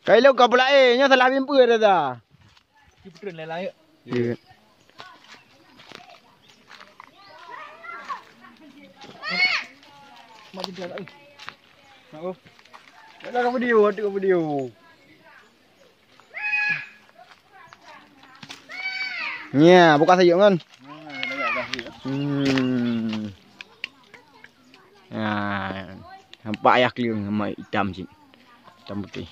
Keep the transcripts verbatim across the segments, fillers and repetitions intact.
Kai lôn ka peulaén, nyoe salah bimpeue dah. Ciputreun lé langét. Iya. Mak jendela, eh. Mak, oh. Ada video, ada video. Nya, buka sayuk kan? Hmm. Nah, nampak ayah keliung sama hitam cik. Hitam putih.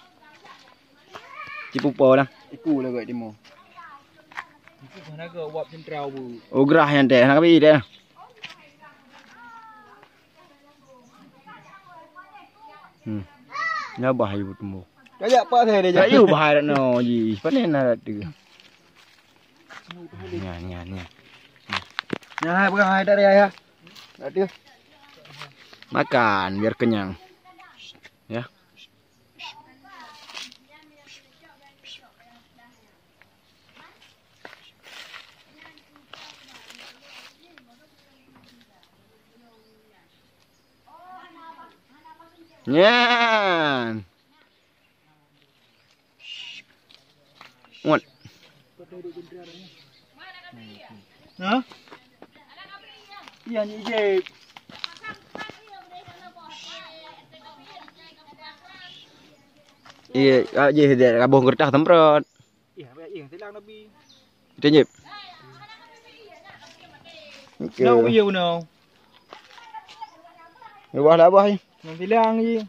Cipupo dah. Iku lah kat timur. Iku mana ke wap sentra bu? Oh, gerah yang teh, nak kami teh. Hmm. Nya bah ayu tumbuh. Kajak pak saya dia. Ayu bah no ji. Panen ada tu. Nya, nya, nya. Nya hai pegang hai tak ada ya. Tak ada. Makan biar kenyang. Ya. Nyan. Ngot. Hah? Iya, ni je. Iya, ah, je dia kaboh kertas temprot. Iya, iya, silang Nabi. Itu je. Oke. Nau iya nau. Ubah lah abah ni. Nang silang je.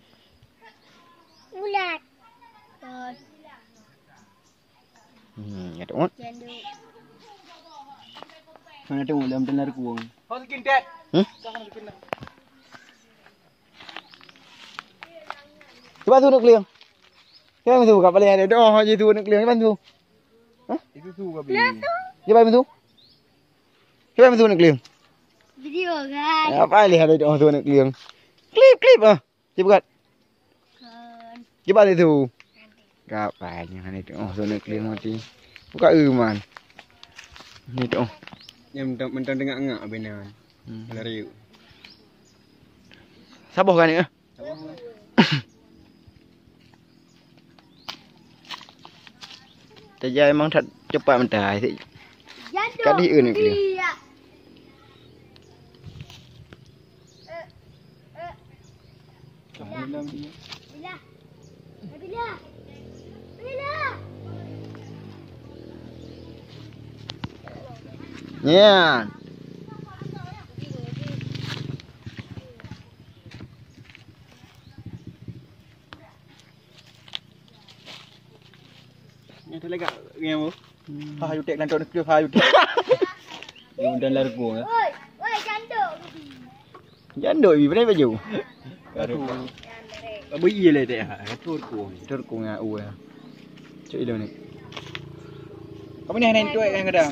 Ulat. Hmm, ya tu. Janduk. Mana tu dalam tenar kuang. Hah? Cuba tu nak keliling. Kan tu kat paling ada doa je tu nak keliling kan tu. Hah? Itu tu kau beli. Cuba tu. Cuba tu nak keliling. Video kan. Apa lihat ada doa tu nak keliling. Klip klip ah. Cuba kat. Kan. Cuba tu. Kapai ni hana teuoh tu nak keliling mati. Buka eu man. Ni teuoh. Yang mentang, mentang tengah ngak bina. Hmm. Lari. Saboh kan ni ah? Saboh. Tajak memang that cepat mentah. Jatuh. Kadi eu ni keliling. Nyan. Nyan tu lagak ngeum. Hmm. Ha, you tek lantok nuklear, ha, you tek. Yang dan largo, eh. Oi, oi, janduk. Janduk, Ibi, pakai baju. Aduh. Abu iya lah tek, ha. Turkung. Turkung ya, u ya. Cuk ilo ni. Kamu ni hana itu, eh, kadang.